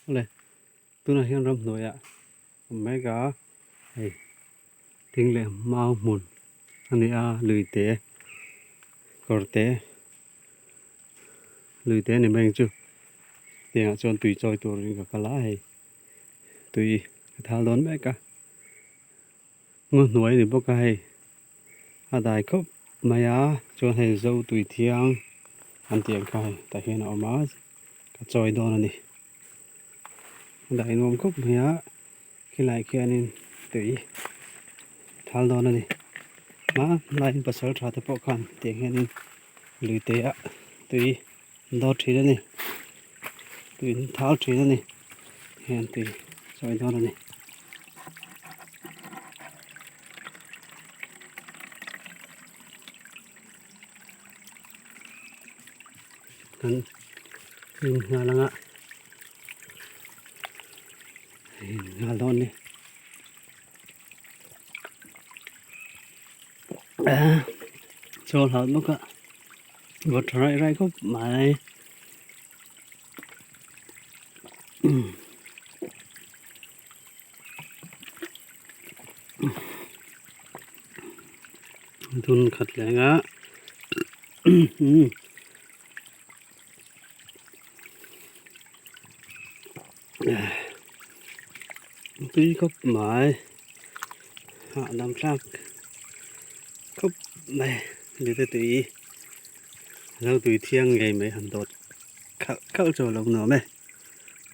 Awle tunah hian ramhnuaiah awm mek a hei thing leh mau hmun a ni a lui te kawr te lui te a ni mai ang chu tiangah chuan tui chawi turin ka kal a hei tui ka thal dawn mek a ngaw hnuai a ni bawk a hei a dai khawp mai a chuan hei zo tui thiang an tih ang kha hei tah hian a awm a ka chawi dawn a ni a dai nuam khawp mai a khilai khianin tui thal dawn a ni hmanlaiin pasal tha te pawh khan tiang hianin lui te ah tui an dawr thin a ni tui an thal thin a ni hian tui chawi dawn a ni. Kan in nghal anga in nghal dawn ni chaw hlau bawk a vawt tha raih raih khawp mai dun khat leh anga tui khawp mai hahdam thlak khawp mai lite tui lo tui thiang ngei mai han dawt khalh khalh chu a lo nuam e.